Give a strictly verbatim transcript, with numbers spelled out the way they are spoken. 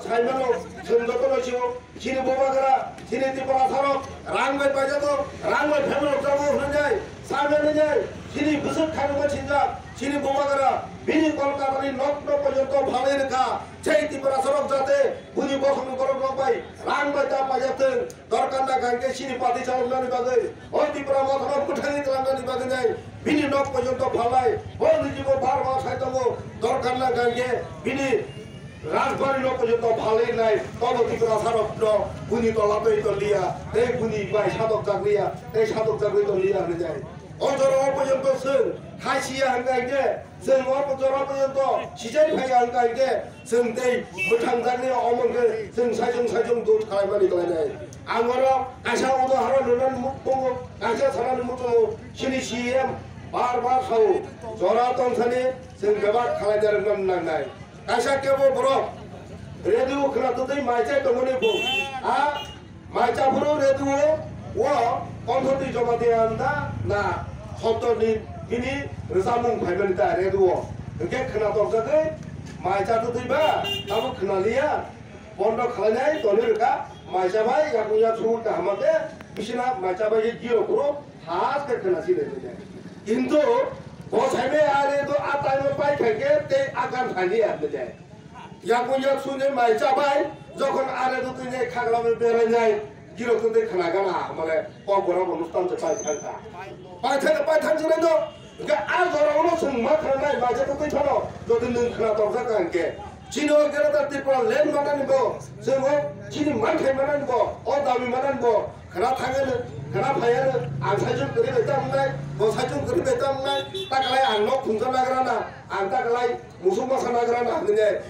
Saimano, chwng jotono sio, chini bubagra, chini Tiprasarok, rang bai paijago, rang bai phaimrok jago hwnwi nai, saimano nai, chini bwswk khairokma sinjak, chini bubagra, bini Kolkatani nok nok porjonto phalwi rwkha, sei Tiprasarok jate, buni bosongni borok rok bai, rang bai ta paijak thwng, dorkar na hwnkhe chini party chaloknani bagwi, o Tipra mothano bwthangwi twlangnani bagwi nai, bini nok porjonto phalai, o nijibo bar bar sai tongo, dorkar na hwnkhe bini Rajbari no porjonto phalwi nai, tobo Tiprasarok no buni tola twi toliya, tei buni bai sadok jakliya, tei sadok jagwi toliya hwnwi jai. O jora o porjonto chwng hasiya hwnkha hwnkhe, chwng o jora o porjonto sichai phaiya hwnkha hwnkhe, chwng tei bwthang jakliya omo hwnkhe chwng saichung saichung dut khlaimani khlainai. Ang oro kaisa udahoron rwnani muk-, tongo, kaisa sanani muchungo, chini C M bar bar sao, jora tongthani chwng bebak khlaina rwngna nangnai. Kaisa kebo borok radio khwna twtwi mai chai tongmani bo. A mai chaphuru radio o kontho twi joma de anda na hotdorni bini rwchapmung phaimani ta radio o. Hwnkhe khwna tokjagwi mai cha twtwi ba tabuk khwna liya. Bondo khlainai toni rwkha mai cha bai yakung yak sung kaham khe bisina mai cha bai giro phuru. Haste khwna si de de. Kintu bo saime are do a time pai kha ke te akan thani ar de. Ya ko ya sune mai cha bai, jokhon are do tine khagla be berai nai, giro to de khna gana mane ko gora bo nustan se pai thang ta. Pai thang pai thang jure do. Ga a gora uno sung ma khna nai mai cha to tei thano, do de nung khna to ga kan ke. Chini o Greater Tripura land manani bo, chini o chini manthai manani bo, o dami manani bo, khna thangano, khna phayano, ang saichung kwrwi bai tamo nai, bo saichung kwrwi bai tamo nai, takalai ang nok khungsa nagra na, ang takalai musuk masa nagra na, hwnwi nai,